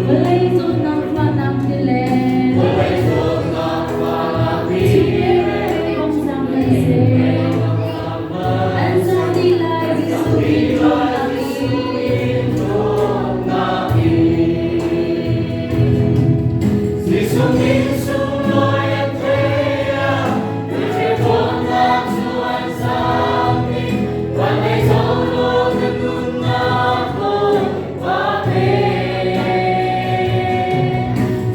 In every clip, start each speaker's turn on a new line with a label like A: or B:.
A: Vawlei zawtnak fahnak ti le Chimrel um cang kan si. An sang dih lai Jesuh Khrih ṭhawnnak in.
B: Jesuh min sunglawi an theih ah, ṭhawnnak cu an zapi. Van lei zoh law na nunnak Bawipa pe.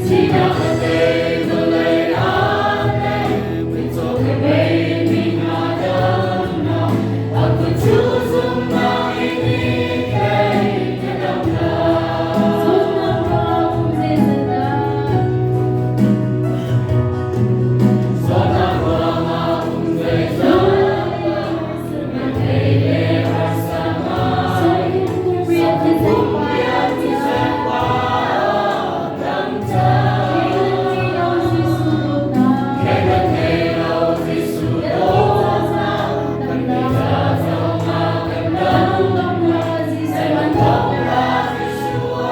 B: Thihnak a tei, vawlei a tei, mitcaw kebei mi hna damnak, a kut cu zumhnak in i thei ka dam lai.
A: Zawtnak ruangah kum zeizat dah?
B: Zawtnak ruangah kum zeizat dah na thei le harsa ngai.
A: 18
B: Kum
A: tiah.
B: riat pa dam cang.
A: Khe
B: Khe kan thei lo Jesuh dawtnak, kan ti ca zongah kan dam. Kan thawk la Jesuh a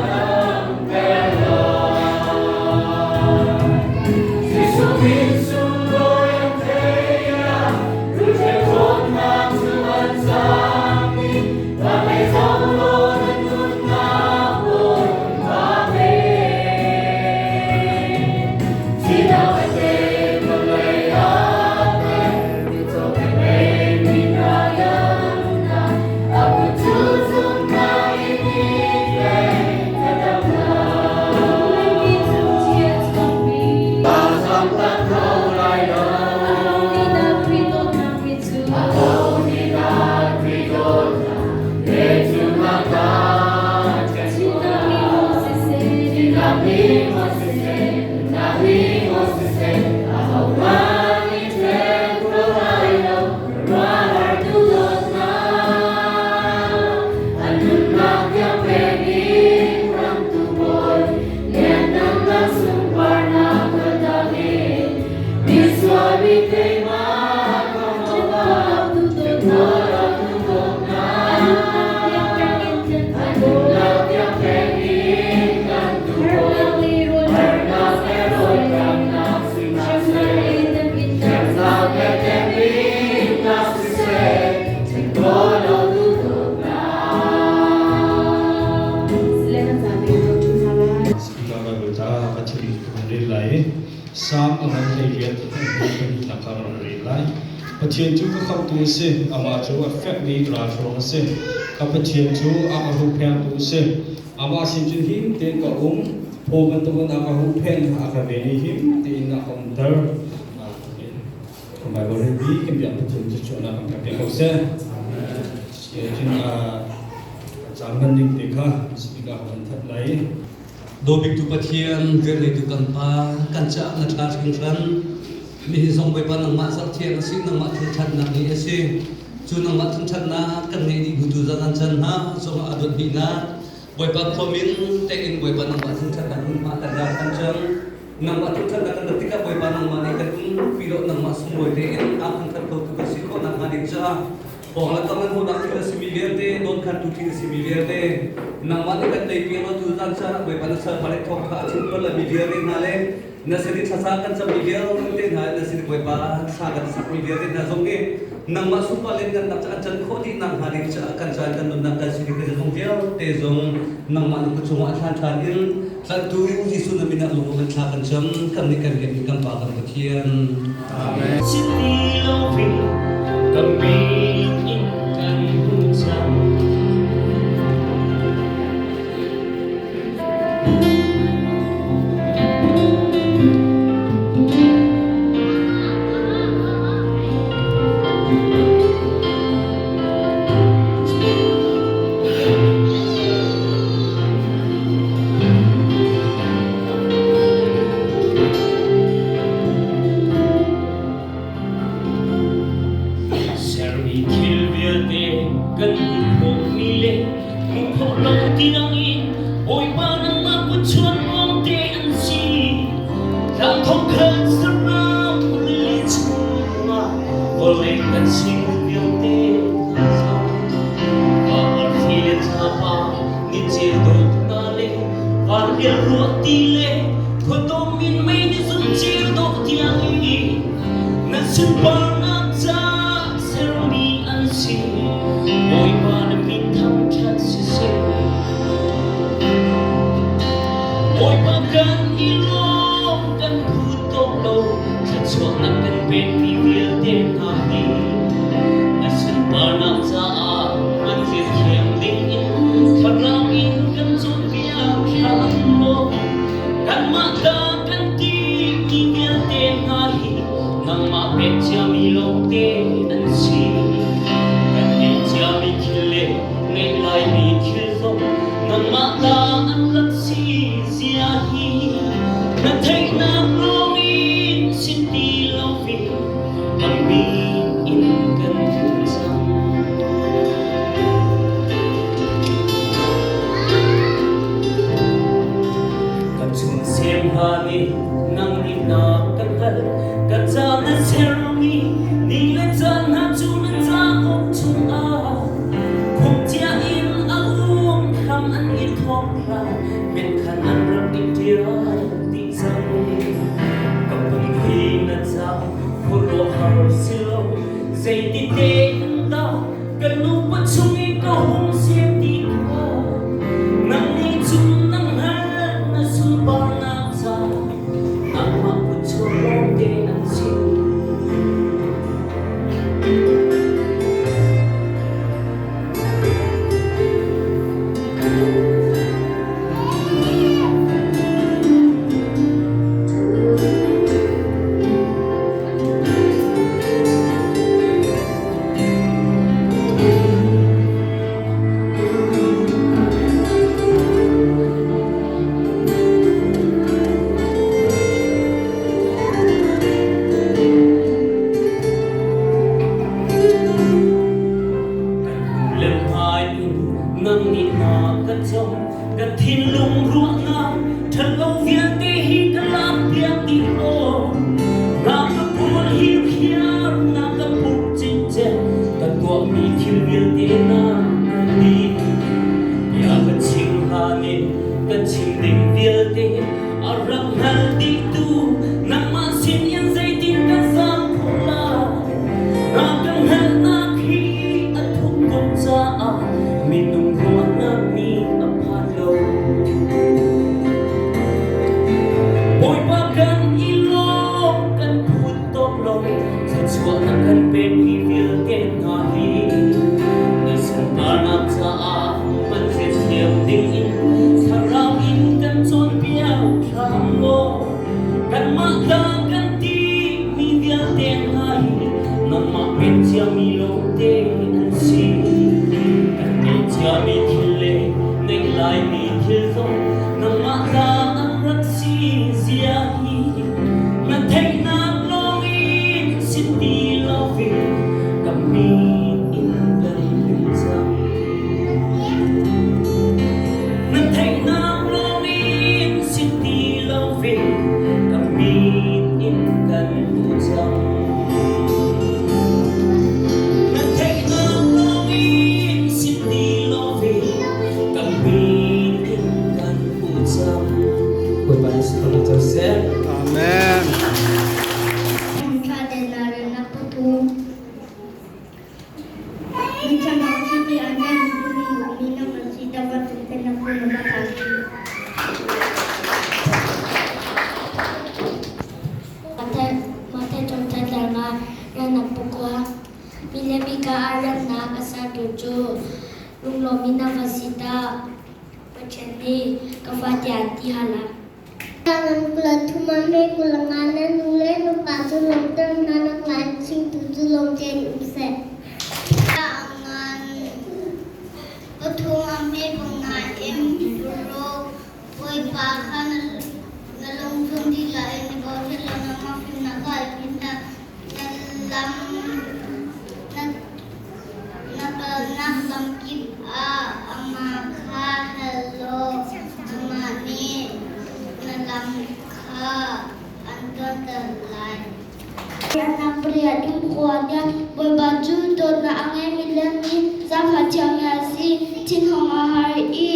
B: damter lai. Jesuh min sunglawi an theih ah, Ruthel ṭhawnnak cu an zapi. Van lei zoh law na nunnak Bawipa pe. Thihnak a tei, vawlei a tei, mitcaw kebei mi hna damnak, a kut cu zumhnak in i tlai, ka dam lai. Ka zamtak kho lai lo. Aho nih dah Khrih dawtnak he cungah kan ṭhen khawh? Thihnak nih maw siseh, nunnak nih maw siseh, ahohmanh nih ṭhen kho lai lo. Ruahhartu dawtnak, an nunnak tiang pek in Khamhtu Bawi, lianhnamnak sunparnak kaltak in, misual mi keimah ka hmuh ah, nunnak tiang pek in Khamhtu Bawi, harnak le rawlṭamnak sihmanhseh, hremnak le temhinnak siseh, ṭhen khawh lo duhdawtnak.
C: Speaker Bible ta ka thil kan rel lai i Salm a ngan 18 pahnihnak kha rak rel lai. Pathian cu ka khamhtu a si, amah cu a fekmi ralhruang a si. Ka Pathian cu a ka huhpengtu a si. Amah sin cun him tein ka um, phaw bantukin a ka huhphenh, a ka ven i him tein a ka umter. Kan Bible rel bi kan biak Pathian cu chuahnak kan pek ko seh. Cun caan hman ding te kha speaker kan that lai.
D: Dawbiktu Pathian, velneitu kan Pa, kan caah na ṭha hringhran. Nihin zong Bawipa nangmah zarhthiang a si, nangmah thangṭhatnak ni a si. Cu nangmah thangṭhatnak kan ngeih dih hnu zan an can hna zongah a dot hnihnak. Bawipa khuamin tein Bawipa nangmah thangṭhatnak hmunhma kan ra kan cang. Nangmah thangṭhatnak kan rat tikah Bawipa nangmah nih kan um pi lo nangmah sunglawi tein aa thangṭhat khotu kan si khawh nakhnga ding caah Pawng le kam an hmuhnak thil a simi vialte, dawnkhantu thil a simi vialte, nangmah nih kan teipiak lo tu zan caan ah Bawipa na sal hna thawng kha a chim tuan mi vialte hna le na sin i thlasa kan cammi vialte hna na sin i Bawipa thla kan sakmi vialte hna zong hi nangmah sunpar len kan nak an can khawh dih nak hnga ding caah kan caan kan nunnak kan sining kan zong vialte zong nangmah na kut chungah thlan ṭhan in tlanhtu Jesuh na min ah lungum in thla kan cam kan nih kan biakmi kan Pa kan Pathian.
B: Amen. Siti lovin kami in kan cang. Sermi thil vialte kan hmuh khawhmi le hmuh khawh lo tiang in Bawipa nangmah kut chuan lawngte an si. Tlangthong khan saram rili chungah vawlei kan si vialte. Nang nih na ka cawm, ka thinlung ruahnak ṭhalo vialte hi ka lakpiak dih law na ka pual hirhiar, na ka puk cincen, ka tuahmi thil vialte na hngalh dih. Bia ka chim hlan in ka chim ding vialte a rak hngal dihtu nangmah sin in zeitin ka zaam khawh lai? Na ka hngalhnak hi a thuk tuk caah minung ruahnak nih a phan lo. Bawipa kan i lawm, kan phut tawk lo, thluachuah na kan pekmi vialte hna hi na sunparnak caah man thiam ding in thlarau in kan cawnpiak hram law kanmah ta kan ti mi vialte hna hi nangmah pek ciami lawngte an si. Kan ngeih ciami thil le ngeih laimi thil zong nangmah ta an rak si zia hi na theihnak lawngin si ti loin ka min in kan hmuh cang. Na theihnak lawngin si ti loin ka min in kan hmuh cang. Na theihnak lawngin si ti loin ka min in kan hmuh cang. Bawipa nih si ko seh.
E: Amen.
F: Milemi ka aramnak a sertu cu lunglawm in na va si ta. Pathian nih ka fa tiah an ti hal ah.
G: Na nu le na pa cu lawmter hna, nangmah an chimtu cu lawm tein um seh. Pathum a hme nain paruk Bawipa kha na lungchung dihlak in i bochan law nangmah fimnak kha i phit hlah. Na lam na kalnak lamkip ah amah kha hal law amah nih na lam kha an ṭuanter lai.
F: Riahnak pariat in khua tiah Bawipa cu dawtnak a ngeimi le mi zaangfah thiammi a si. Thinhung a har i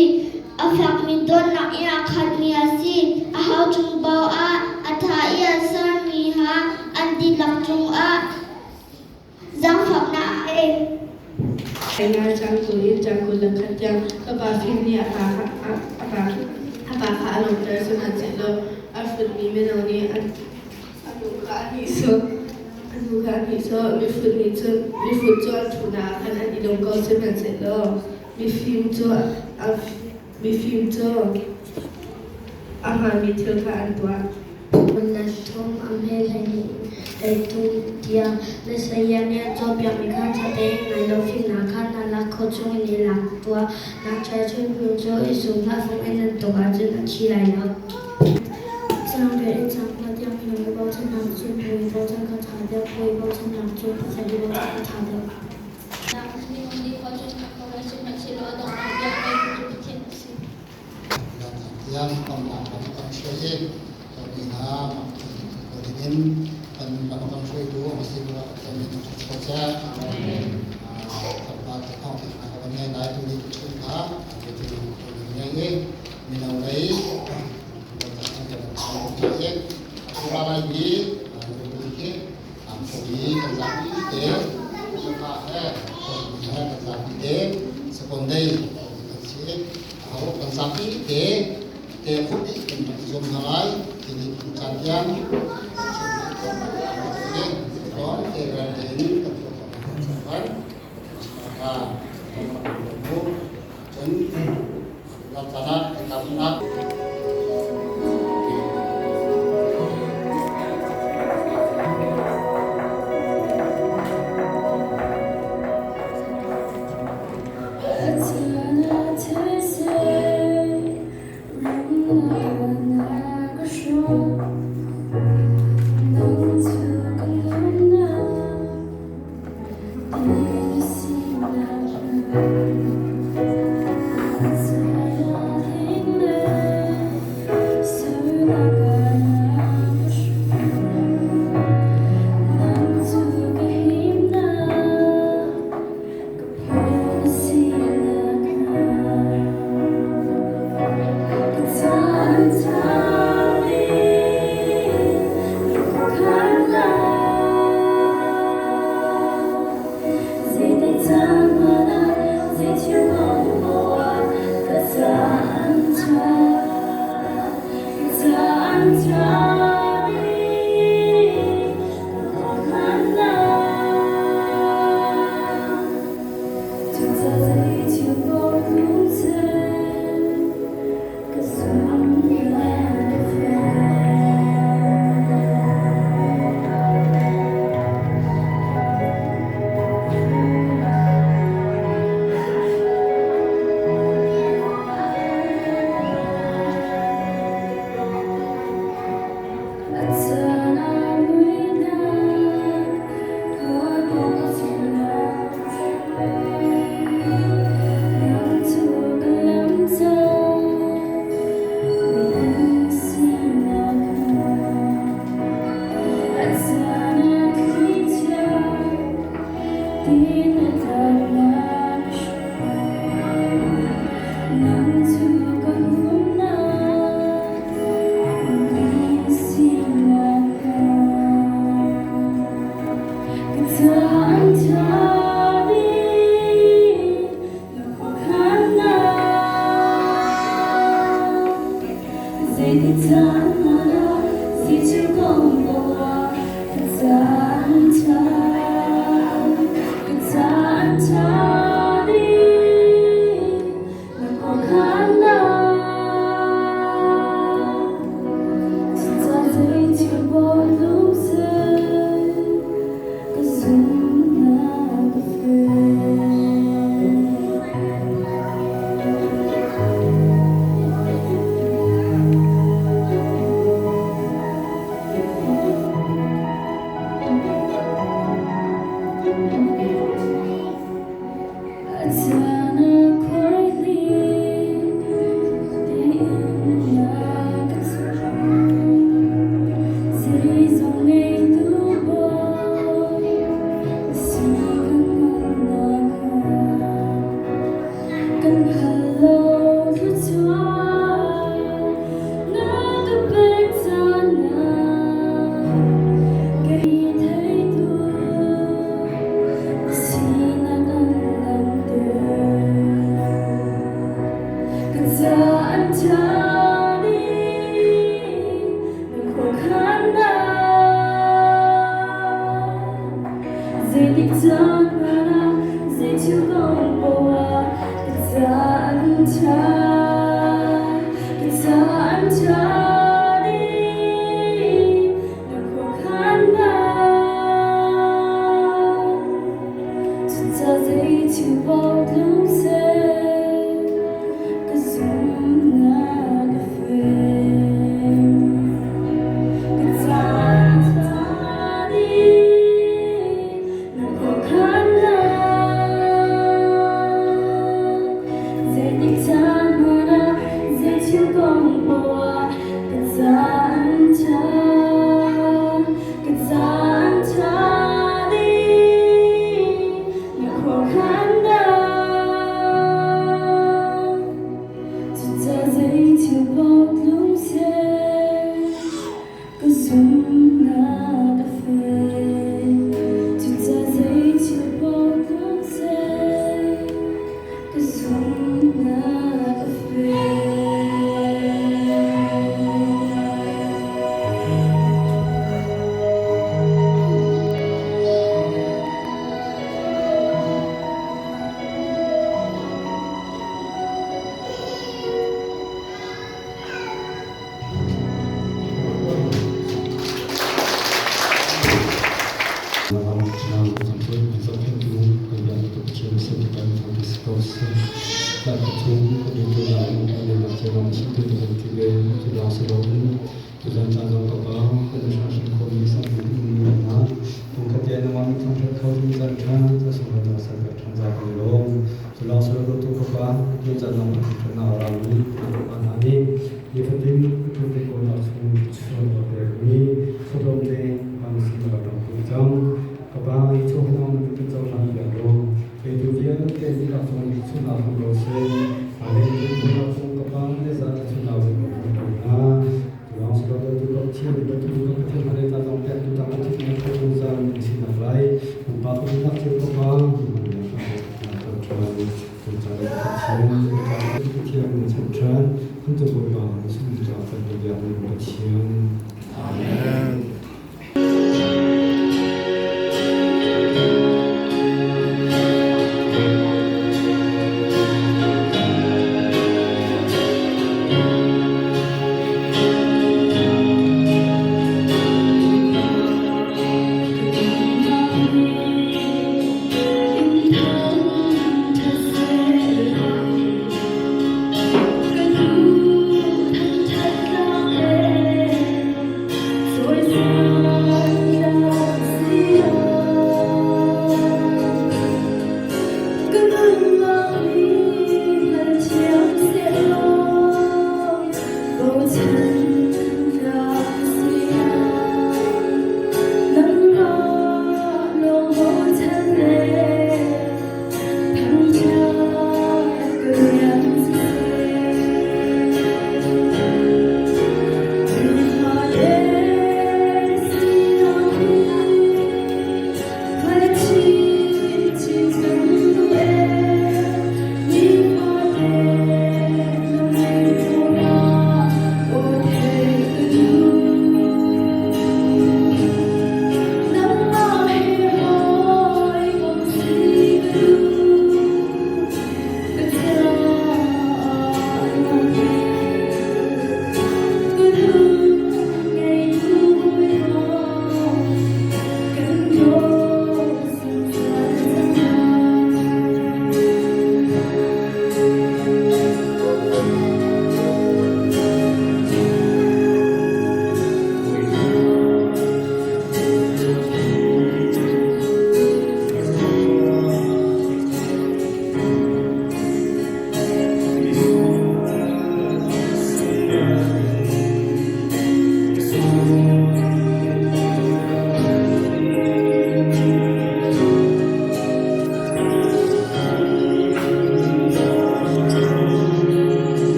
F: a fekmi dawtnak in a khatmi a si. A hau chung paoh ah a ṭha i a sermi hna an dihlak cungah zaangfahnak a ngei.
H: Nga cang kul in cang 21 tiang ka pa fim nih a pa kha a pa kha a lawmter sihmanhsehlaw a hrutmi mino nih a nu kha a nihsawh. A nu kha a nihsawh. Mihrut nih cun mihrut cu an ṭhunak ah khan an i lawm ko sihmanhsehlaw mifim cu mifim cu a hmaanmi thil kha an tuah.
F: Nan thum a hme 12 13 tiang na saya nih a cawnpiakmi kha ṭha tein ngai law fimnak kha na lak khawh chungin i lak tuah. Na ṭhialchun hnu cu i sum hlah, fung in nan tuk ahcun a thi lai lo. Caang riat in caang kua tiang minung i bochannak cu bu i bochan kha ṭha deuh, bu i bochannak cu pasal i bochan kha ṭha deuh.
I: Minung nih khua cun a kho lai, sihmanhsehlaw a donghnak bia a ngeitu cu Pathian a si.
J: Tiang pamnak lam kan hruai i mi hna dingin kan lam kan hruaitu a si ruah Pathian nih kan ko seh. Kan pa te thawng te hna kan ngei lai tu ni tu chung kha tu ngei i mino lei kan kan kan i a lai bi khi am phi kan zapi te pa he kan zapi te secondary kan si Aho kan zapi te te khut i kan rak zuam hna lai timi caan tiang tlawm te rel tein kan tuah cun caan ah kan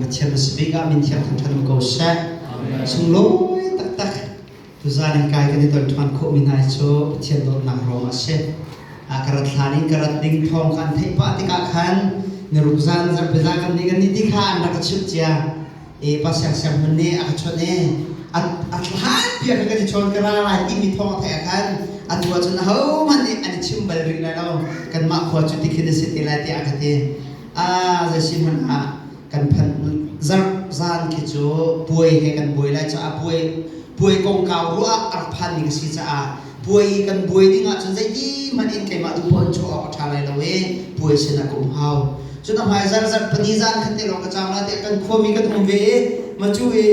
E: Pathian na si bik ah min thiang thangṭhat um ko seh. Sunglawi taktak tuzan in kai kan i ton ṭhan khawhmi hna cu Pathian dawtnak ruangah a si. A ka rat hlan in ka rat ding thawng kha an theih pah tikah khan niruk zan zarhpi zan kan nih kan nih ti kha an rak ka chimh cia. E pa siang siang hmun nih a ka chawnh i a hlan piak kan i chawn ka ra lai timi thawng a theih ah khan atu ahcun ahohmanh nih an i chim bal rih lai lo kanmah khua cu tikhin a si te lai tiah a ka ti. A zei si hmanh ah kan phanh zarh zan khi cu puai he kan buai lai caah puai puai kongkau ruah ah a rak phanmi ka si caah puai kan buai ding ahcun zeiti hmanh in keimah duh paoh in chuah awk a ṭha lai lo i puai sinah ka um hau. Cun a hmai zarh zarh pahnih zan khat te lawng ka caam lai tiah kan khuami kan um ve i macu i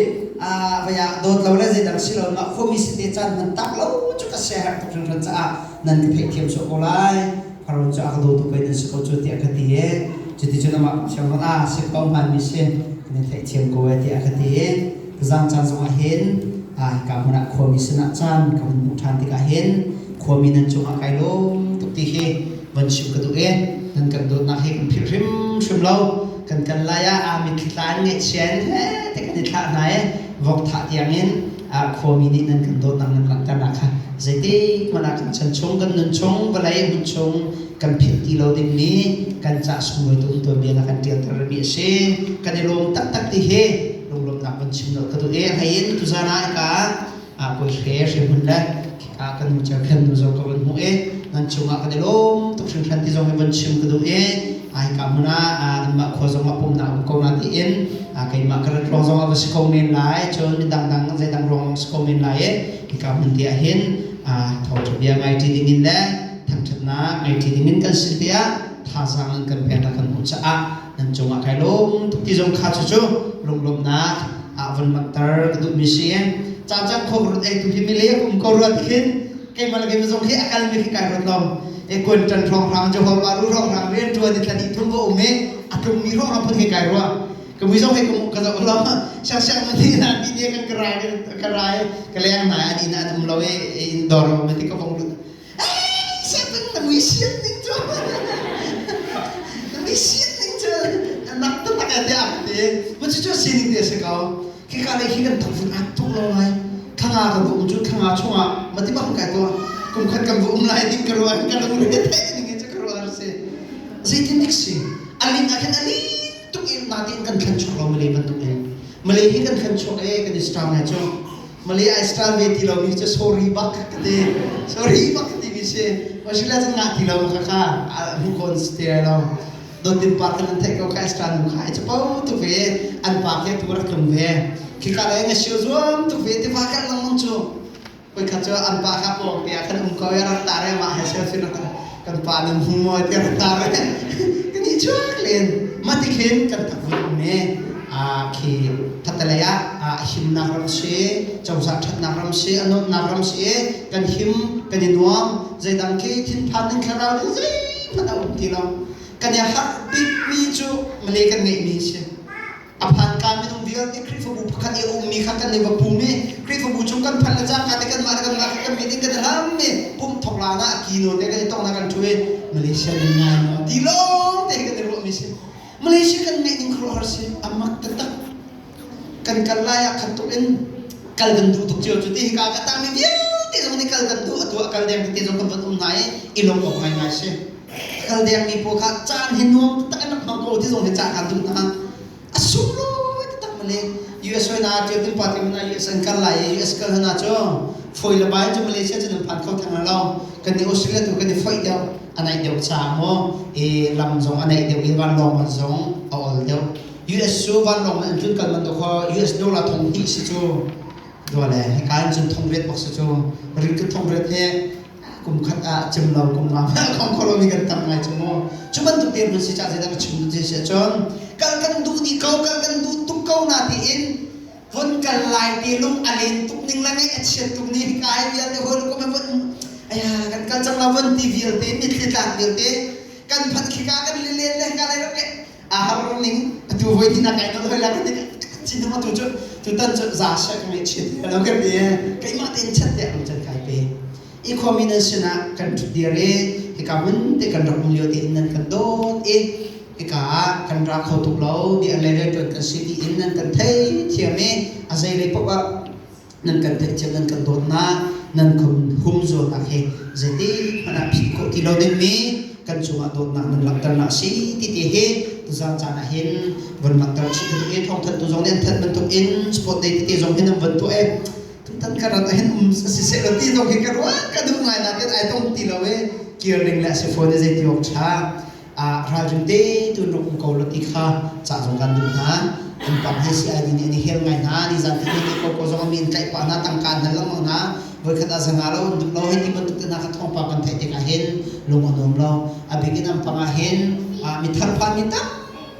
E: vei ah dawt lo le zeidang si lo mah khuami sin te caan hman tak lo cu ka siaherh tuk hringhran caah nan ka theihthiam sawh ko lai. Pharaoh cu a ka dawtu pei nan si ko cu tiah ka ti i cuticun amah thiang ah si ko hmanmi si kan i theihthiam ko e tiah ka ti i tuzaan caan zongah hin hika hmun ah khuami sinah caan ka hun hmuh ṭhan tikah hin khuami nan cungah kai lawm tuk ti hi van chim ka duh i nan kan dawtnak hi kan philh hrimhrim lo. Kan kan lai ah aa mitthli tla in ngaihchia in he te kan i thlah hna i vok thah tiangin khuami nih nan kan dawtnak nan langhternak kha zeitik hmanh ah kan chan chung kan nun chung vawlei hmun chung kan philh ti lo dingmi kan cah sunglawi tu tuanbia na kan ṭialter mi a si. Kan i lawm taktak ti hi lunglawmhnak van chim lo ka duh i hlei in tuzan ah hika koi hre hre le khika kan nu cer khen nu zong ka van hmuh i nan cungah kan i lawm tuk hringhran ti zong hi van chim ka duh i hika hmun ah nanmah khua zong ah pumhnak um ko na tiin keimah ka rat ruang zong ah va si ko men lai, cun midang dang zeidang ruang si ko men lai i hika hmun te ah hin thawngṭha bia ngai ṭi ding in le thangṭhatnak ngai ṭi ding in kan sin te ah thazaang an kan pek kan hmuh caah nan cungah kai lawm tuk ti zong kha cu cu lunglawmhnak ah von langhter ka duhmi si. Caan khok rut ei tu hi mile um ko ruat khin keimah le keimah zong khi a kalmi khi kai ruat lo e kuan ṭan hrawng hrang Johor Bahru hrawng hrang rian ṭuan i thlani thum va um i a tlungmi hrawng hrang phun khi kai ruah. Ka mui zong hi ka ka zoh lo siang siang na ni na ti ne kan ka rai ka rai ka leng nai ani na an um lo i in dor um ti ka vong lut siapin na mui sian ning cu na mui sian ning cu nak taktak e tiah ti ma cu cu sining te si ko. Khika lei khi kan thangfun at tuk lo lai. Thanga kan va um cu thanga chungah mati bang kai tuah kum khat kan va um lai ding ka ruah ka lung re thei ning cu ka ruah si. Zeitin dik si alin ah khin alin tuk in natin kan thlan chuak lo Malay bantuk in Malay hi kan thlan chuak e kan i style ngai cu Malay ai style ve ti lo mi cu sorry bak ka ti, sorry bak ka ti mi si. Australia cun ngah ti lo kha kha hmu kon te lo. Dawtin pa kan theih ko kha extra nu kha ai capo tuk ve, an pa khi tu rak tlung ve khika le nga sio zuam tuk ve tiva kan lengmang cu. Koi khat cu an pa kha pawng te ah khan um ko i rak tar i mah he selfie rak kan pa nan hmu maw ti rak tar kan i chuak len. Mah ti khin kan tak vun um i khi khatalei ah himnak ram si, cozah ṭhatnak ram si, a nuamhnak ram si, kan him kan i nuam. Zeidang khi thinphan ding thlarau ding zeihmanh a um ti lo. Kan i harh bikmi cu Malay kan ngeihmi si. A phanka minung vialte Khrihfabu pakhat i a ummi kha kan i va pum i Khrihfabu chung kan phanh le cangka te kanmah le kanmah kha kan mit in kan i hlam i pumh thok lan ah kino te kan i tong na kan ṭhu i Malaysia nan ngai maw ti lawng te kan i ruahmi si. Malaysia kan ngeih ning khuaruahhar si, a mak taktak. Kan kal lai ah khat tuk in kal kan duh tuk cio cu ti hika ka tangmi vialte zong nih kal kan duh. Atu ah kal deng tete zong kan van um hna i i lawmh awk ngaingai si. Kal dengmi pawl kha caan hi nuam taktak in rak hmang ko ti zong hi caan kan duh hna. A sunglawi taktak male. US hoi na ṭial tin pa ti na US an kal lai i US kal hna cu foi le bai cu Malaysia cu nan phan kho theng lo. Kan ni Australia tu kan i foih deuh, a naih deuh caah maw i lam zong a naih deuh i vanlawng man zong a ol deuh. US cu vanlawng man an tlun kal man to kho US dollar 2000 si cu dua le hika in cun 800 bak si cu ring 800 he kum khat ah cim lo kum nga khong kho lomi kan tam ngai cu mu. Cu bantuk te mun si ca zeidah ka chim duh si ahcun kal kan duh dih ko, kal kan duh tuk ko na tiin vun kal lai ti lung a len tuk ning le ngaih a chiat tuk ni hika ai vialte hawi le kom vun aya kan kal cang la vun ti vialte mitthli tlak vialte kan phat khika kan lilen le hika lai rak a har ning atu voi ti na kai no hoi la kan chin tu cu tu tan cu za she ka ngai chin lo ka ti keimah tein chat te ang chan kai pe i khomi nan sinah kan ṭhut dir i hika hmun te kan rak um lio te in nan kan dawt i. Hika ah kan ra kho tuk lo ti an lei rianṭuan kan si tiin nan kan theithiam i a zeilei paoh ah nan kan theihthiam nan kan dawtnak nan humzualnak hi zeitik hmanh ah philh khawh ti lo dingmi kan cungah dawtnak nan langhternak a si ti te hi tuzaan caan ah hin von langhter chih ka duh i thawngthanhtu zong nih an thanh bantuk in sport day tete zong hin an von tuah i tutan ka rat ah hin um si seh law ti zong hi ka ruah ka duh ngai nain ai tong ti lo i kir ning le a si fawn i zeiti awk ṭha ralring te tu rak um ko law ti kha ca zong kan duh hna. An pang hi CID nih an i hel ngai hna. Nizan tete te ko ko zong mi in tlaih pah hna, tangka an hal lengmang hna. Voikhat ah zanga lo an duh lo hei ti bantuk te hna kha thawngpang kan theih tikah hin lung a nuam lo. A bik in an pang ah hin mi thar phan mi tam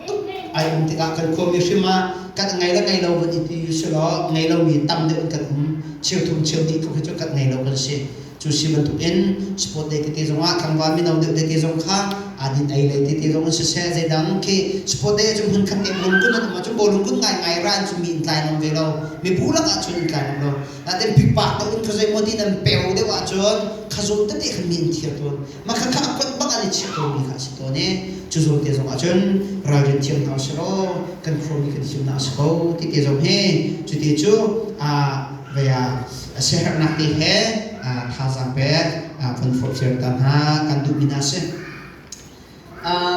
E: tuk ai um tikah kan khuami hrim ah kan ngei le ngei lo van i ti si law ngei lomi tam deuh in kan um. Cheu thum cheu hnih tluk hi cu kan ngei lo kan si. Cu si bantukin sport day tete zongah tlangval mino deuh tete zong kha adin ei lei tete zong in siseh zeidang khi sport day cu hmun khat te bawlung kun an um ahcun bawlung kun ngai ngai ra in cu mi in tlai ngam ve lo mibu lakah cun in tlai ngam lo natin pikpak deuh in khazei maw ti nan peu deuh ahcun khazun tete khan mi in thiar tawn ma kha kha a kot bak an i chiah tawn mi kha a si tawn i cu zawn te zong ahcun ralrin thiam hna usih law kan khuami kan himnak a si ko ti te zong hi cu te cu a vea a siaherhnak te he thazaang pek kan forhfial ta hna kan duhmi hna si.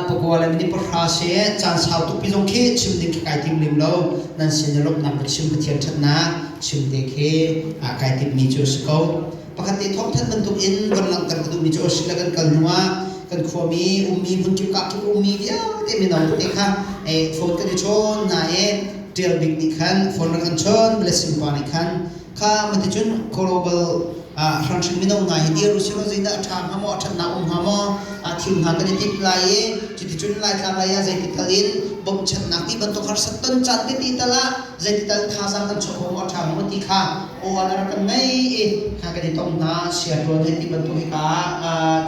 E: Pakua le minute pahra si caan sau tukpi zong khi chim ding khi kai tim lim lo nan sin i lawmhnak ka chim Pathian ṭhatnak chim te khi kai timmi cu a si ko. Pakhat te thawngthanh bantuk in van langhter ka duhmi cu Australia kan kal hnu ah kan khuami ummi hmunkip kakip ummi vialte mino te kha phone kan i chawn hna i Ṭial Bik nih khan phone rak kan chawn Blessing pa nih khan kha maticun global hranhring mino hna hi dir usih law zeidah a ṭha hnga maw a ṭhatnak um hnga maw thil hna kan i timh lai i cuticun Laitlang lei ah zeiti tal in bawmhchanhnak ti bantuk harsat ton caan tete tal ah zeiti tal thazaang kan chuah kho maw a ṭha maw ti kha aw an rak kan ngei i kha kan i tong hna sia ṭuan he ti bantuk hika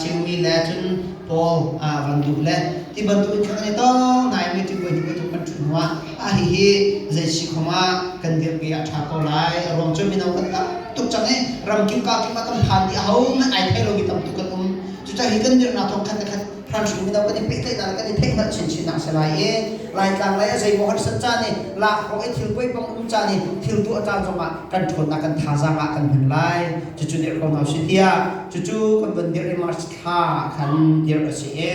E: Ceumi le cun Paul van duh le ti bantuk in kha kan i tong nai mi ti voi hnih voi thum kan ṭhut hnu ah ah hihi zei si khom ah kan dirpi ah ṭha ko lai a ruang cu mino kan tam tuk cang i ramkip ka kip ah kan phan dih aho hmanh ai thei lomi tam tuk kan um. Cucaah hi kan dirhnak thawng khat le khat hranhring mino kan i pehtlaihnak le kan i theihhngalh chinchinnak si lai i Laitlang lei ah zeimaw harsat caan i lakhruak i thil poipang um caan i thil tuah caan zongah kan ṭhawnnak kan thazaang ah kan hman lai. Cucu dirh ko hna usih tiah cucu kan von dirh i March thla khan dirh a si i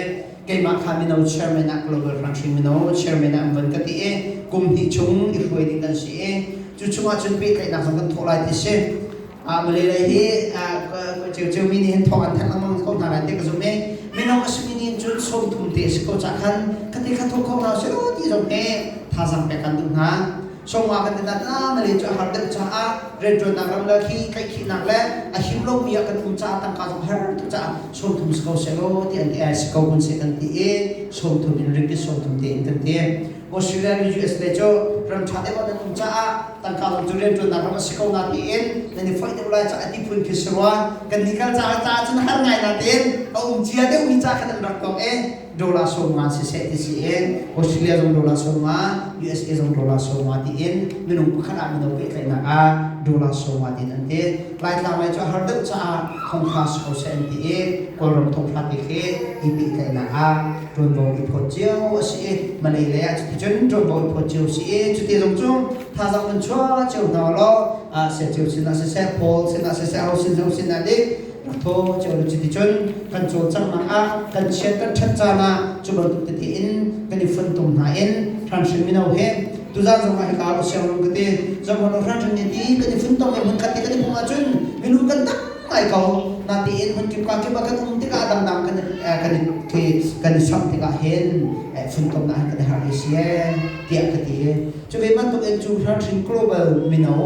E: keimah kha mino chairman ah Global Hranhring mino chairman ah an von ka ti i kum hnih chung i hruai ding kan si i cu chungah cun pehtlaihnak zong kan thawh lai ti si. Malay lei hi ceuceu mi nih hin thawng an thanh lengmang ko hna lai ti ka zum i minung a simi nih cun 30 te a si ko cah khan khati kha thawk kho hna usih law ti zong hi thazaang pek kan duh hna. Sawmnga kan ti na Malay cu a har deuh caah rianṭuannak ram le khi tlaihkhihnak le a him lomi ah kan um caah tangka zong har tuk caah 30 si ko seh law ti an ti ai si ko kun seh kan ti i 30 in ringgit 30 tein kan ti. Australia le US le cu ram ṭha deuh ah nan um caah tangka zong cu rianṭuannak ram a si ko na tiin nan i foih deuh lai caah ti phun khi si rua. Kan nih kal caah caah cun har ngai na tiin a um cia deuhmi ca khan an rak tong i dollar 50 siseh ti si in Australia zong dollar 50, USA zong dollar 50 tiin minung pakhat ah mino pehtlaihnak ah dollar 50 tiin an ti. Laitlang lei cu a har deuh caah thonghra si ko seh an ti i Kawlram thonghra te khi i pehtlaihnak ah ṭuanvo i phawt cio a si i Malay lei ah cuticun ṭuanvo i phawt cio a si i cuti zong cu thazaang kan chuah cio hna law sia cio sinah siseh Paul sinah siseh ho sin ho sinah dik rak thaw cio lo cuticun kan cawlcanghnak ah kan chiat kan ṭhat caan ah cu bantuk tete in kan i funtom hna in hranhring mino he tuzaan zong ah hika ah siang ka ti zohhmanh hranhring nih ti kan i funtom i hmunkhat te kan i pum ahcun minung kan tam ngai ko natein hmunkip ka kip ah kan um tikah dangdang kan kan i kan i samh tikah hin funtomnak hin kan i harh i si tiah ka ti. Cu ve bantuk in cu hranhring global mino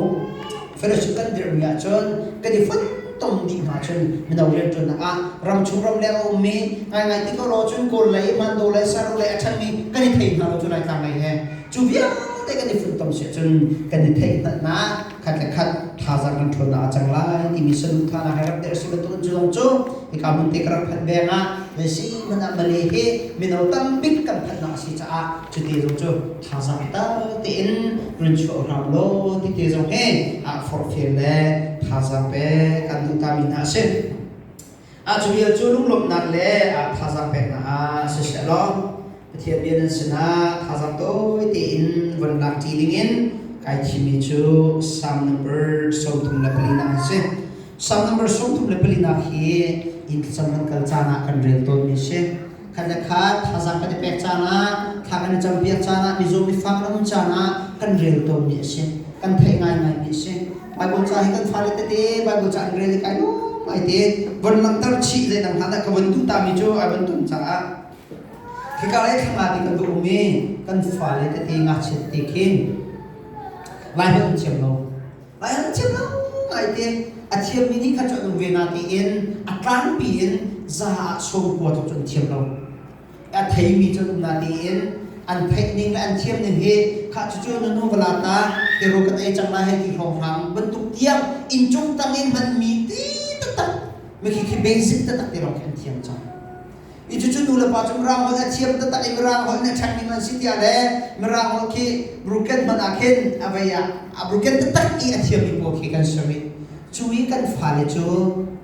E: fellowship kan dirhmi ahcun kan i funtom dih hna cun mino rianṭuannak ah ramchung ramleng a ummi ngaingai ti ko law cun Kawl lei Mando lei Saro lei a ṭhanmi kan i thei hna lo cu Laitlang lei he cu vialte kan i funtom si ahcun kan i theih hngalhnak khat le khat thazaang kan ṭhawnnak a cang lai timi saduhthahnak he rak dirh si bantuk in cu zong cu hika hmun te ka rak phanh veng ah si hmanh ah Malay hi mino tambik kan phanhnak a si caah cuti zong cu thazaang tal tein run chuah hram law ti te zong hi ah forhfial le thazaang pe kan duh ta mi hna a si. A cu vial cu lunglawmhnak le thazaang peknak ah siseh law. Pathian bia nan sinah thazaang tawi tein von lak ṭi dingin kai thimmi cu Psalm number 34 an si. Psalm number 34 hi inn thlacam kan kal caan ah kan rel tawnmi a si. Khat le khat thazaang kan i pek caan ah, thla kan i campiak caan ah, mizaw mifak kan um caan ah kan rel tawnmi a si. Kan theih ngaingaimi a si. Bible ca hi kan fale tete Bible ca an rel i kai lawm ai te von langhter chih zeidang hna dah ka von duh tami cu ai von tum caah Khika lei thla ti kan va um i kan fale tete ngakchiat te khin Lai holh an thiam lo. Lai holh an thiam lo ngai te. A thiammi nih kha cu an um ve na tiin a tlangpi in za ah sawm kua tluk cu an thiam lo. A theimi cu an um na tiin an theih ning le an thiam ning hi kha cucu nunu vala ta tiro kan ei cang lai hei ti hrawng hrang bantuk tiang inncung tang in hmanmi ti taktak mi khi basic taktak ti lawng khi an thiam cang. I cucu nu le pa cu Mirang holh a thiam taktak i Mirang holh in a ṭhangmi man si tiah le Mirang holh khi broken hmanh ah khin a vei ah a broken taktak i a thiammi pawl khi kan si rih. Cu i kan fale cu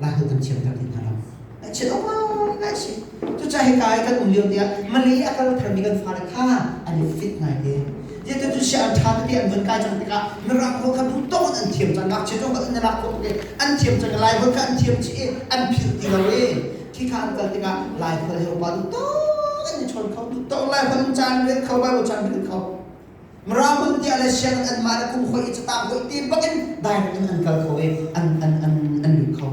E: Laiholh kan thiamter ti hna lo. Ngaihchiat awk ngai si. Cucaah hika i kan um lio tiah Malay a kal tharmi kan fale kha an i fit ngai te. Zeitin cu sia an ṭha tete an vun kai cang tikah Mirang holh kha duh tawk in an thiam cang. Ngakchia cu holh an i lak khawh tuk i an thiam cang i Laiholh kha an thiam chih i an philh ti lo i Khikha an kal tikah Laiholh he upa duh tuk an i chawn kho, duh tuk Laiholh in caan rel kho, Bible caan rel kho. Mirang tiah le sianginn anmah le kum hoi i catang hoi ti bak in direct in an kal kho i an an an an lut kho.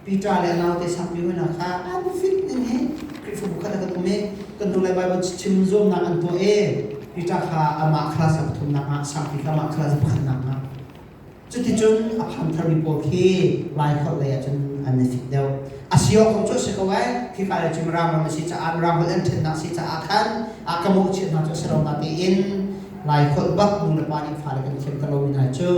E: Peter le a naute sangpi hoi kha an fit ning hi Khrihfabu khat ah kan um i kan hnulei Bible chim zuamnak an tuah i Peter kha amah class a pathumnak ah sangpi kha amah class a pakhatnak ah Cuticun a phan tharmi pawl khi Laiholh lei ahcun an i fit deuh. A si awk zong cu a si ko ai. Khika lei cu Mirang ram a si caah Mirang holh an ṭhennak si caah khan a ka mawhchiat hna cu a si lo natein Laiholh bak nu le pa nih fale kan thiam ta lomi hna cu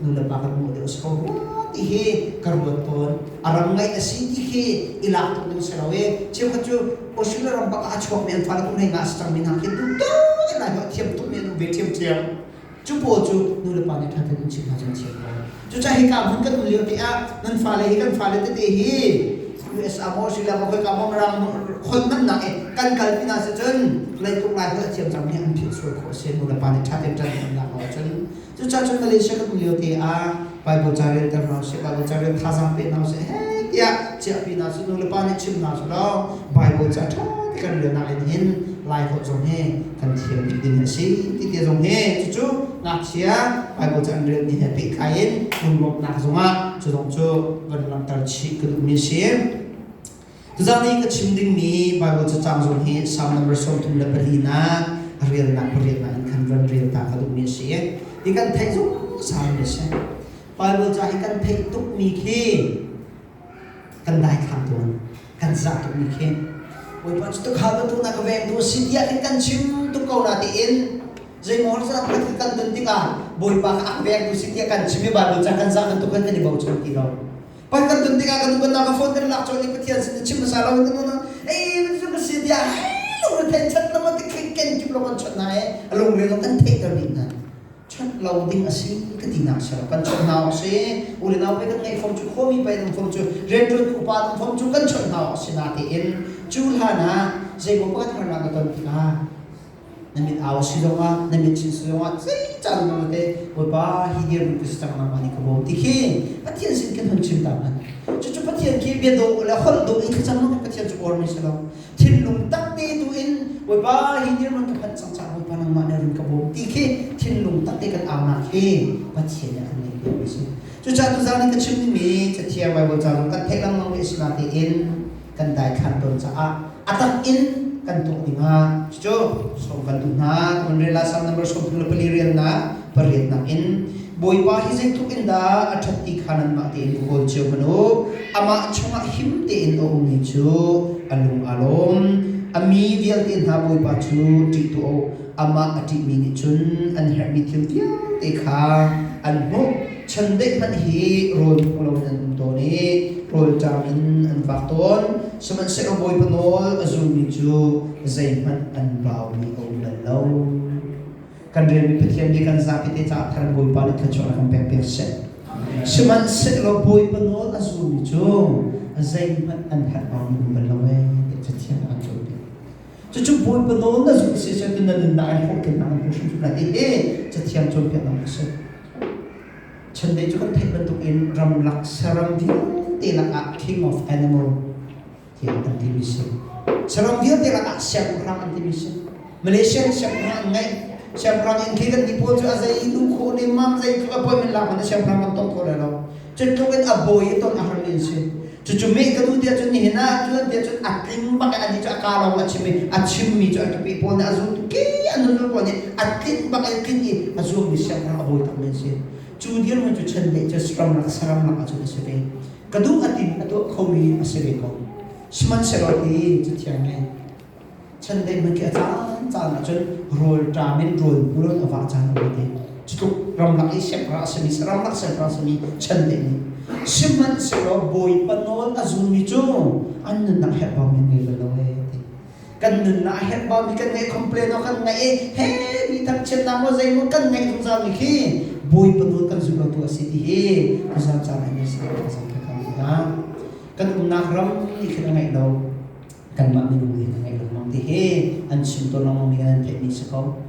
E: nu le pa kan mawh deuh a si ko rua ti hi ka ruat tawn. A ram ngaih a si ti khi i lak tuk ding si lo i cheukhat cu Australia ram bak ah a chuakmi an fale kum hlei nga a si cangmi hna khi duh tuk in Laiholh thiam tukmi an um ve ṭhiamṭhiam. Cu pawl cu nu le pa nih ṭha tein an chimh hna cu an thiam ko. Cucaah hika hmun kan um lio te ah nan fale hi kan fale tete hi US ah maw Australia maw khoika maw Mirang holh hmannak i kan kalpi hna si cun leitluk lai holh a thiam cangmi an philh sual khawh a si nu le pa nih ṭha tein ṭan an lak lo ahcun. Cucaah cun Malaysia kan um lio te ah Bible ca relter hna usih, Bible ca rel thazaang pe hna usih, hei tiah chiahpi hna usih, nu le pa nih chim hna usih law Bible ca ṭha te kan relnak in hin Laiholh zong hi kan thiam bik ding a si ti te zong hi cucu ngakchia Bible ca an relmi he pehtlai in lunglawmhnak zongah cu zong cu van langhter chih ka duhmi a si. Tuzan i ka chim dingmi Bible cacang zong hi Psalm number 34 nak a relnak pariatnak in khan van rel ta ka duhmi a si. Hi kan theih zungzalmi a si. Bible ca hi kan theih tukmi khi kan daithlang tawn kan zah tukmi khi Bawipa cu tukhal bantuk na ka vengtu a si tiah khin kan chim tuk ko na tiin zeimaw harsanak pakhat kan ton tikah Bawipa kha a ka vengtu si tiah kan chim i Bible ca kan zah bantuk khan kan i bochan ti lo. Pan kan ton tikah kan upannak ka phone kan lak cawlh i Pathian sin chim hmasa lo in kan ei cu ka si tiah hei lungre thein chat na ma ti ken kip lo kan chawt na e lungre lo kan theihter dih hna. Chawnh lo ding a si ka tinak si lo. Kan chawnh hna awk si. U le nau pei kan ngeih fom cu khuami pei nan fom cu rianṭuan upa nan fom cu kan chawnh hna awk si natein cu hlan ah zeimaw pakhat harnak na ton tikah na mit au si zongah na mit chin si zongah zei caan na te Bawipa hi dirhmun ka si cang nangmah nih ka bawm ti khi Pathian sin kan hun chim ta hmanh cucu Pathian khi bia dawh le holh dawh in thlacam lo Pathian cu uarmi si lo thinlung tak te tu in Bawipa hi dirhmun ka phanh cang caah Bawipa nangmah nih run ka bawm ti khi thinlung tak te kan aunak hi Pathian nih a kan ngeih piakmi a si. Cucaah tuzaan i ka chim dingmi Cathiang Baibal ca zong kan theih lengmang mi a si natein kan daithlan tawn caah a tak in kan tuah dingah cucu sawm kan duh hna. Kan rel ah Salm number 34 relnak pariatnak in Bawipa hi zeitluk in dah a ṭhat ti kha nanmah tein va kawl cio hmanh u. Amah chungah him tein a ummi cu a lung aa lawm. A mi vialte hna Bawipa cu ṭih tuah u. Amah a ṭihmi nih cun an herhmi thil vialte kha an hmuh. Chandeih hmanh hi rawl hmu loin an um tawn i rawlṭam in an vak tawn. Sihmanhsehlaw Bawipa nawl a zulmi cu zeihmanh an baumi a um bal lo. Kan relmi Pathian nih kan zapi te caah thar Bawipa nih thluachuah kan pek piak seh. Sihmanhsehlaw Bawipa nawl a zulmi cu zeihmanh an herh bang um bal lo ee ti Cathiang ah an cawnpiak. Cucu Bawipa nawl na zulh si cu na nunnak in hlawhtlinnak na hmu hrimhrim lai ti hi Cathiang cawnpiaknak a si. Chiandeih cu kan theih bantukin ramlak saram vialte lakah king of animal tiah an timi si. Saram vialte lakah siangpahrang an timi si. Malaysia in siangpahrang an ngeih. Siangpahrang in khi kan ti pawl cu a zei lu khawh nemmam zei tluk appointment lak hmanh siangpahrang kan tong kho lai lo. Cu tluk in a bawi i ton a harmi an si. Cucu meh ka duh tiah cun nihin ah cuan tiah cun a tling bak i anih cu a kaa lawng a chim i a chimmi cu a tupi pawl nih a zultu ki an zul pawl nih a tlinh bak in tlinh i a zuammi siangpahrang a bawi takmi an si. Cu dirhmun cu chiandeih cu ramlak saram lak ahcun a si ve. Ka duh a tim a tuah khomi a si ve ko. Sihmanhsehlaw ti cathiang nih Chiandeih hmanh khi a caan caan ahcun rawl ṭam in rawl hmul a vah caan a um te. Cutluk ramlak i siangpahrang a simi ramlak siangpahrang a simi chiandeih nih sihmanhsehlaw Bawipa nawl a zulmi cu an nunnak herhbaumi an ngei bal lo ee ti. Kan nunnak a herhbaumi kan ngeih complain awk kan ngaih i he mi thangchiatnak maw zei maw kan ngaih zungzalmi khi Bawipa nawl kan zulh lo tu a si ti hi tuzaan caan ah nan si hna. Kan umnak ram nih khin a ngaih lo. Kanmah minung nih kan ngeih lengmang ti hi an chim tawn lengmang mi kan theihmi si ko.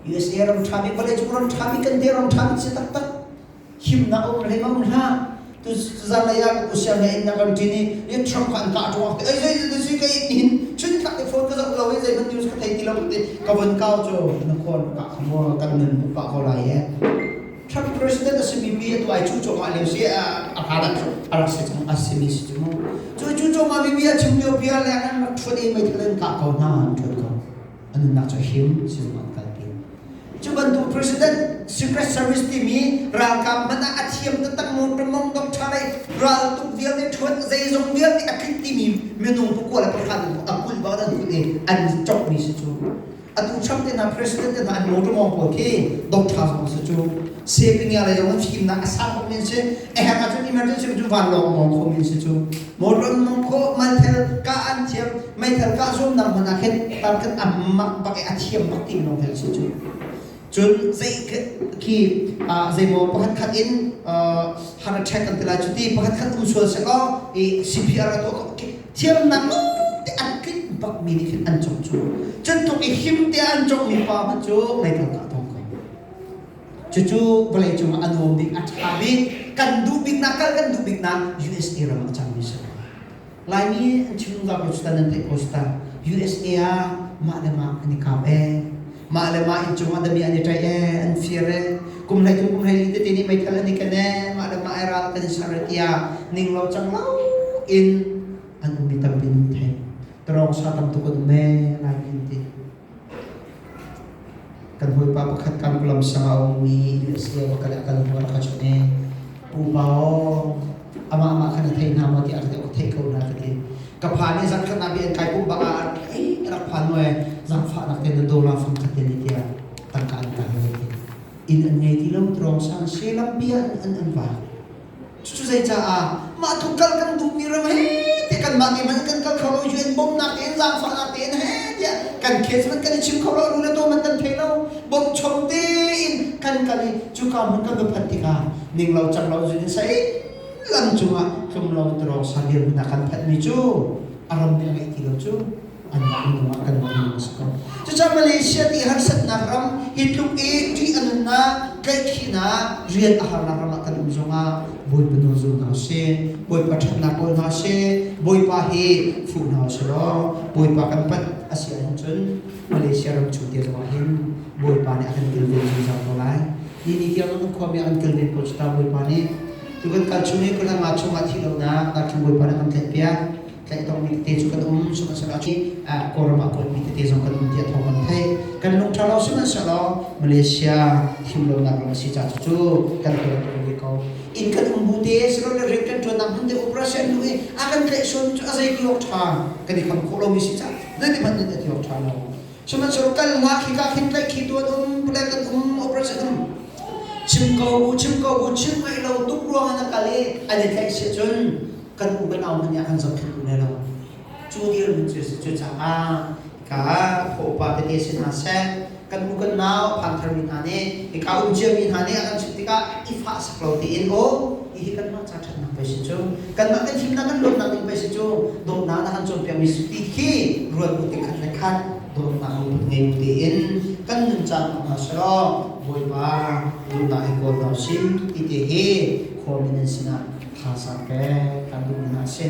E: USA ram ṭha bik vawlei cung ram ṭha bik kan ti ram ṭha bik si taktak. Himnak um hlei ma um hlah. Tu zan lei ah ka usiam he inn na kan ṭin i ni Trump kha an kah ṭung ak ti ei zei zei zei ka in hin chun tlak te phone ka zoh lo i zei hmanh news ka thei ti lo ti ka vun kau cu na khawn ka kha maw kan nun pah ko lai e. Trump president a simi pi atu ai cu cawmah lio si a hlan a rak si cang a simi si cu mu cu cu cawmah mi bia chim lio bia le an rak ṭhuat i meithal in kah ko hna an ṭhuat ko an nunnak cu him sizung an kalpi cu bantuk president secret service timi ralkap hmanh ah a thiam taktak motor mong dok ṭha lei ral tuk vialte ṭhuat zeizong vialte a tlik timi minung pakua le pakhat a kulh bak an kulh i an cawkmi si cu. Atu Trump te hna president te hna an motor mawng pawl khi doctor zong si cu sepinya lei zong fimnak a sang bak men si a herh ahcun emergency cu vanlawng mawng kho men si cu motor mawng kho meithal ka an thiam meithal ka zuamnak hmanh ah khin tar kan ammak bak i a thiam bak ti lawng hel si cu cun zei khi zeimaw pakhat khat in heart attack kan ti lai cu ti pakhat khat um sual seh law i CPR a tuah thiamnak te an tlinh bak mi nih khin an cawk cu cun i him te an cawk mi pa hmanh cu meithal kah tong ko cucu vawlei cung ah a nuam bik a ṭha bik kan duh bik nak kal kan duh bik nak USA ram ah a cang mi si Laimi an chim zungzal ko cuta nan theih ko cuta USA ah mah le mah an i kap ee mah le mah inn cung ah dami an i ṭaih ee an fir ee kum hlei thum kum hlei li tete nih meithal an i ken ee mah le mah ai ral kan i ser ee tiah ning lo cang lo in an um mi tampi nan thei tarong sa tam tuk an um ee Laimi an ti kan hawipa pakhat kan kulam sang a ummi USA va kal kal hnu rak ka chawnh ee pupa aw amah amah khan a thei hna maw tiah ka theih ko hna ka ti ka phan i zarh khat ah bi an kai pum bak ah ei rak phan mu ee zaangfahnak te na dollar fang khat te ni tiah tangka an ka hal ti inn an ngei ti lo trawng sang se lampi ah an an va Cucu zeicaah mah tluk kal kan duhmi ram he tiah kanmah nih hmanh kan kal kho lo UN bawmhnak tein zaangfahnak tein he tiah kan case hmanh kan i chim kho lo lu le taw hmanh kan thei lo bawmhchom tein kan kal i cuka hmun kan va phanh tikah ning lo cang lo zun in sai lam cungah tlum lo in sa dirhmun ah kan phanhmi cu a ram nih a ngeih ti lo cu anmah minung ah kanmah minung a si ko. Cucaah Malaysia ti harsatnak ram hi tluk i ṭih a nunnak, tlaihkhihnak, rian a harnak ram ah kan um zongah Bawipa nawl zul hna usih, Bawipa ṭhatnak kawl hna usih, Bawipa hi fuh hna usih law Bawipa kan panh a si ahhin cun Malaysia ram chung te zongah hin Bawipa nih a kan kilven zungzal ko lai. Ni ni tiang kan khuami a kan kilven ko cu ta Bawipa nih. Tu kan kal chung i kul nga chungah thi lonak darthlang Bawipa nih a kan tlaihpiak. Tlaih tongmi tete cu kan um sihmanhsehlaw Kawlram ah kuatmi tete zong kan um tiah thawng kan theih. Kan lung ṭha lo sihmanhsehlaw Malaysia thim lonak ram a si caah cucu kan tuan tuk ve ko. Inn kan um bu te silole rian kan ṭuannak hmun te operation hnu i a kan tlaih sual cu a zei ti awk ṭha kan i kham khawh lomi si caah zeiti hmanh in a ti awk ṭha lo. Sihmanhsehlaw kal hlah khika khin tlaih khi tuan um plan kan um operation um chim ko bu chim ko bu chim ngaih lo tuk ruang in a kal i an i tlaih si cun kan u kan au hmanh nih a kan zohkhenh duh lai lo. Cu dirhmun cu cucaah ka upa tete si hna seh, kan u kan nau phan tharmi hna nih hika um ciami hna nih a kan chimh tikah i fahsak lo tein aw hihi kanmah ca ṭhatnak pei si cu kanmah kan himnak kan luatnak ding pei si cu dawtnak na kan cawnpiakmi si ti khi ruat bu ti khat le khat. Dawtnak lungput ngei bu tein kan nun caan hna selaw Bawipa duhnak hi kawl hna usih ti te hi khuami nan sinah thazaang pek kan duhmi hna a si.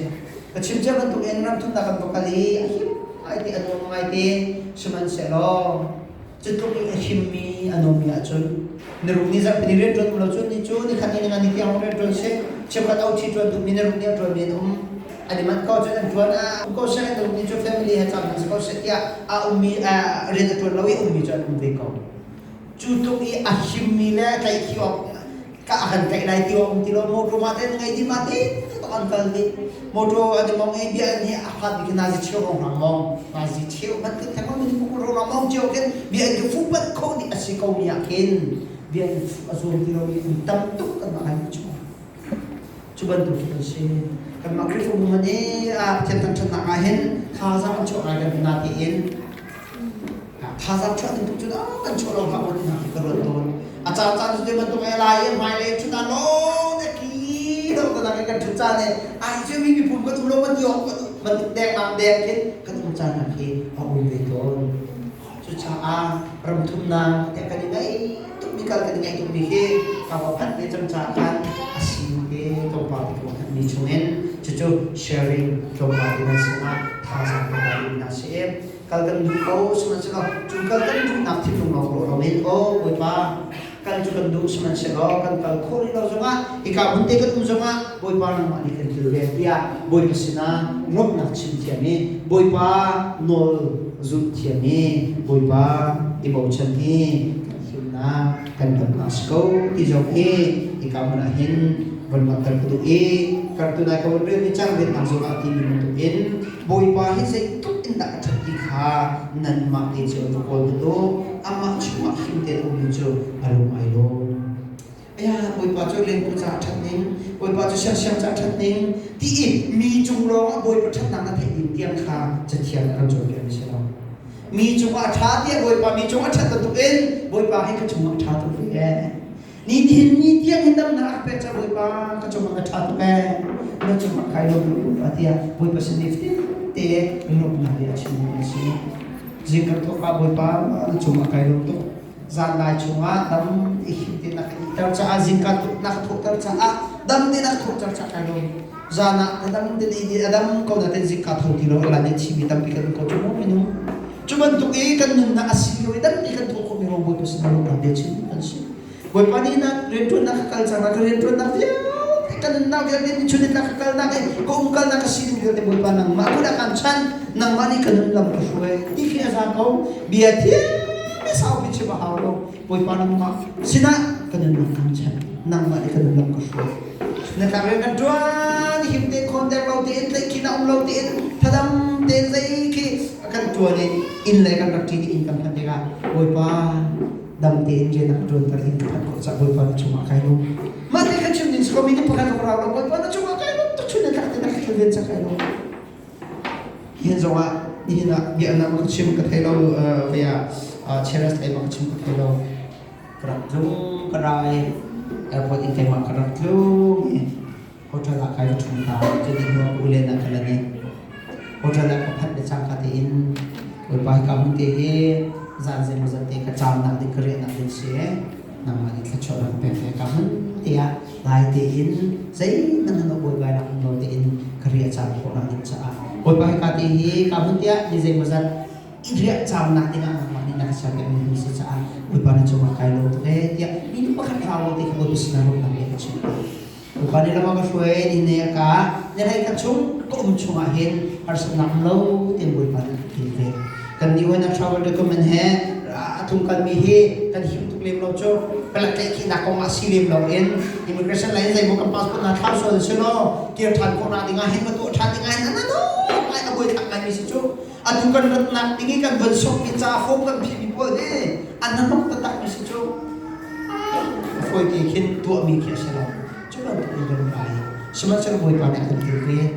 E: Ka chim cia bantuk in ramthumnak kan va kal i a him ngai te a nuam ngai te sihmanhsehlaw cu tluk in a himmi a nuammi ahcun niruk ni zarhpi ni rian ṭuan um lo cun ni cu ni khat ni nga ni tiang rian ṭuan si cheukhat OT ṭuan duhmi niruk ni a ṭuanmi an um an i manh ko cun an ṭuan a um ko seh niruk ni cu family he cam si ko seh tiah a ummi rian a ṭuan lo i ummi cu an um ve ko. Cu tluk i a himmi le tlaihkhih awk ka a kan tlaih lai ti awk um ti lo motor ma te ngai di ma te to an kal di motor an mong e bia ni a khat bi na zi cheu rong rang mong na zi cheu man ke thang mi ku ro rang mong cheu ken bia an fu pat kho ni a si ko mi ah khin bia an fu a zuam ti lo mi an tam tuk kan ma kai chu cu bantuk cu kan si. Kanmah Khrihfabu hmanh i Pathian thangṭhatnak ah hin thazaang an chuah ngai kan na tiin thazaang chuah ding tuk cu kan chuah lo hlah maw ti hna khi ka ruat tawn. A caan caan cu bantuk e lai i hmailei ṭhut ah law te ki lo ka nak kan ṭhut caan e ai cu mi miphun kan um lo man ti awk bantuk dengmang deng khin kan um caan hna khi a um ve tawn. Cucaah ramthumnak te kan i ngaih tukmi kal kan i ngaih tukmi hi ka va phanh ve cang caah khan a si te tlawmpal te ka va phanhmi chungin cucu sharing tlawmpal te nan sinah thazaang pe ta ding na si. Kal kan duh ko sihmanhsehlaw cu kal kan duhnak thinlung lawng ruah loin aw Bawipa kal cu kan duh sihmanhsehlaw kan kal khawh rih lo zongah hika hmun te kan um zongah Bawipa nangmah nih kan kilven tiah Bawipa sinah nuamhnak chim thiam i Bawipa nawl zulh thiam i Bawipa i bochan hi kan himnak kan damnak si ko ti zong hi hika hmun ah hin von langhter ka duh i kartu nai ka von rel mi cang riannak zong ah timi bantuk in Bawipa hi zeitluk in dah a ṭhat ti kha nanmah te cio va kawl hmanh u. Amah chungah him tein a ummi cu a lung ai lawm. Aya, Bawipa cu lengpu caah ṭhat ning, Bawipa cu siangsiang caah ṭhat ning, ti i mi cung lawngah Bawipa ṭhatnak na theih ding tiang kha Cathiang nih a kan cawnpiakmi si lo. Mi cungah a ṭha tiah Bawipa mi cungah a ṭhat bantukin Bawipa hi ka cungah a ṭha tuk ve ee. Ni nihin ni tiang hin damnak a ka pek cang Bawipa ka cungah na ṭha tuk ee na cungah kai lawm tuk tiah Bawipa sin i te lawmhnak bia a chimmi an si. Zing kan thawk ah Bawipa na cungah kai lawm tuk. Zan lai chungah dam i him te na ka ihter caah zingka na ka thawhter caah dam te na ka thawhter caah kai lawm. Zan ah na dam te ni a dam ko na ten zingka tho ti lo ala ne chimi tampi kan ko cu mu minung. Cu bantuk i kan nunnak a si lio i dam te kan thawh khawhmi ruang Bawipa sin ah lawmhnak bia chim kan si. Bawipa nih na rianṭuannak ka kal cang ka rianṭuannak vialte ka nunnak vialte ni chun ka kalnak i ka umkalnak ka sining vialte Bawipa nangmah kut ah kaan chanh nangmah nih ka nun lam ka hruai ti khi a za ko. Bia thiam i saupi chim a hau lo. Bawipa nangmah sinah ka nunnak kaan chanh nangmah nih ka nun lam ka hruai. Na tlak rian kan ṭuan him tein khawn deng lo tein tlaihkhih na um lo tein thadam tein zei khi kan ṭuan i inn lei kan rak ṭin i inn kan phanh tikah Bawipa dam tein rian a ka ṭuanter in ka phanh khawh caah Bawipa na cungah kai lawm. Mah te kan chim ding si ko mi nih pakhat ka rau lo Bawipa na cungah kai lawm tuk chun na tlak te na ka kilven cak kai lawm. Nihin zongah nihin ah bia na ka chim ka thei lo via cheras lei ma ka chim ka thei lo. Ka rak tlung ka rai airport in keimah ka rak tlung i hotel ah kai ka ṭhum ta cun hnu ah ulen ah ka lan i hotel ah ka phanh le cangka tein Bawipa hika hmun te hi zan zeimawzat te ka caamnak ding ka riahnak ding si nangmah nih thluachuah ka pek ve ka hmun te ah dai tein zeihmanh nan buaibai nak um lo tein ka riah caam khawhnak ding caah Bawipa hika te hi ka hmun te ah ni zeimawzat i riah caamnak ding ah nangmah nih na ka serpiakmi hmun si caah Bawipa na cungah kai lawm tuk ee tiah minung pakhat rau lo te kha Bawipa sinah lawmhnak bia ka chim. Bawipa nih lam a ka hruai ni ne a ka ni hlei khat chung ka um chungah hin harsatnak um lo tein Bawipa nih a ka kilven. Kan nih na travel document he a tlung kalmi hi kan him tuk lem lo cu palek tlaihkhihnak kong ah si lem lo in immigration lei in zeimaw kan passport hna thlau sual si law kir ṭhan khawhnak ding ah hin va tuah ṭhan ding ah hin an ngai a buaithlak ngaimi si cu. Atu kan ratnak ding i kan von sokmi ca form kan phihmi pawl hi an hnok taktakmi si cu. A fawi te khin tuahmi khi a si lo. Cu bantuk in kan rai. Sihmanhsehlaw Bawipa nih a kan kilven.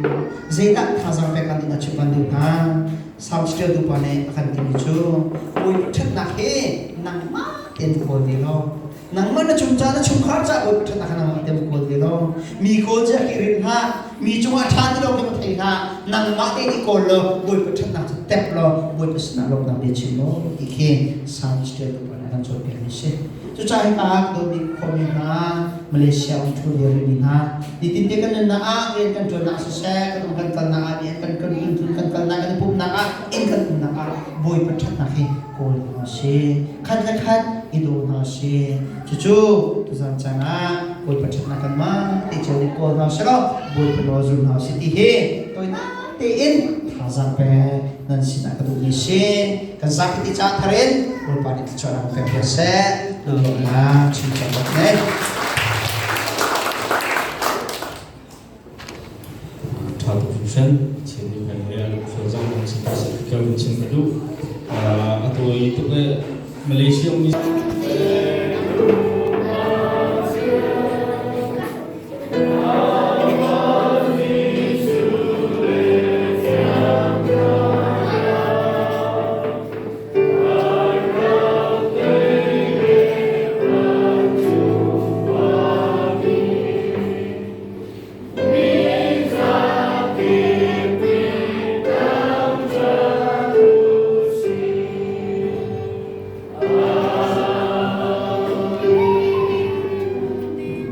E: Zeidah thazaang pek kan ding a chim kan duh hna? Psalm ṭialtu pa nih a kan timi cu Bawipa ṭhatnak hi nangmah tein kawl ve law nangmah na chung ca na chungkhar ca Bawipa ṭhatnak hi nangmah tein kawl ve law mi kawl cia khi rin hlah. Mi cungah ṭha ti lo khi va thei hlah. Nangmah te nih kawl law Bawipa ṭhatnak cu tep law Bawipa sinah lawmhnak bia chim law ti khi Psalms ṭialtu pa nih a kan cawnpiakmi a si. Cucaah hika ah dawtmi khuami hna, Malaysia um ṭhu ve rihmi hna, nitin te kan nunnak ah rian kan ṭuannak siseh, kan um kan kalnak ah, rian kan kan tlun kan kalnak kan i pumhnak ah, inn kan umnak ah Bawipa ṭhatnak hi kawl hna sih. Khat le khat i daw hna sih. Cucu tuzan caan ah Bawipa ṭhatnak kanmah te cio nih kawl hna sih law Bawipa nawl zul hna sih ti hi tawinak tein thazaang pe nan sinah ka duhmi si. Kan zapi ti ca thar in Bawipa nih thluachuahnak pek ko seh. Lawmhnak chim cang bak ne.
C: Ṭha tuk hringhran. Chin nih kan he lungfel zong kan chim ka chim ka duh. A tawi tuk le Malaysia mi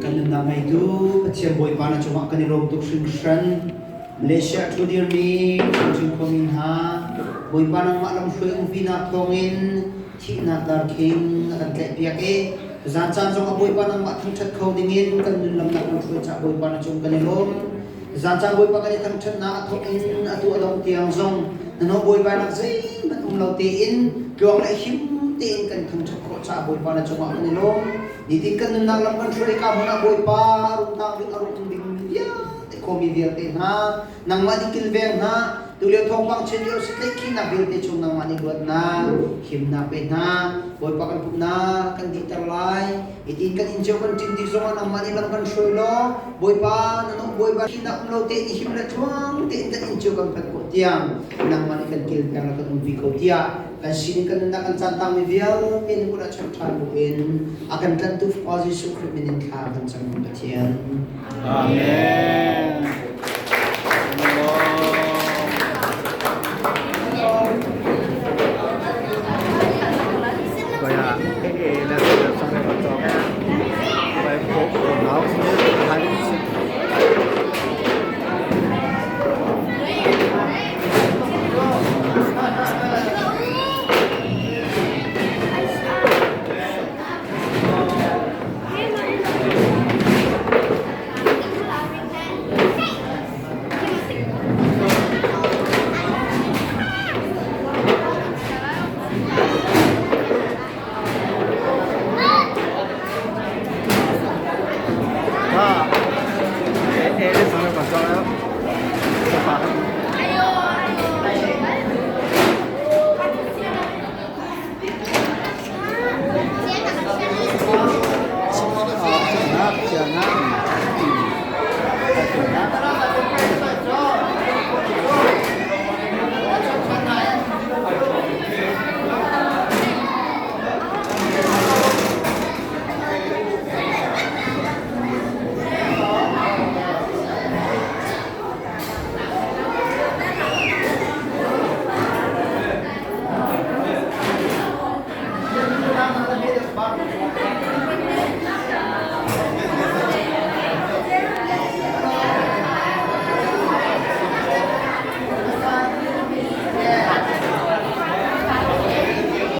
E: Kan nunnak ngeitu Pathian Bawipa na cungah kan i lawm tuk hringhran. Malaysia a ṭhu dirmi Chungchin khuami hna, Bawipa nangmah lamhruai umpinak thawngin thihnak darkhing a kan tlaihpiak i zan caan zong ah Bawipa nangmah thangṭhat kho dingin kan nun lamnak lamhruai caah Bawipa na cung kan i lawm. Zan caan Bawipa kan i thangṭhatnak a thawk in atu a dongh tiang zong na nawl Bawipa nak zeihmanh um lo tein tluang le him tein kan thangṭhat khawh caah Bawipa na cungah kan i lawm. Nitin kan nunnak lam kan hruai ka hmun ah Bawipa a rungtang ding a rung ding vialte khuami vialte hna nangmah nih kilveng hna tulio thawngpang chin lio si tlaihkhihnak vialte chung nangmah nih luatnak himnak pe hna Bawipa kan pumhnak kan dihter lai itin kan inn cio kan ṭin tik zongah nangmah nih lam kan hruai law Bawipa na nung Bawipa hinak um lo tein i him le tluang tein kan inn cio kan phanh khawh tiang nangmah nih kan kilveng le kan umpi ko tiah kan sining kan nunnak kan caan tangmi vialte na kut ah chanh ṭhan buin a kan tlanhtu Fapa Jesuh Khrih min in thla kan cam Pathian.
K: Amen. Kaya eh na sa sa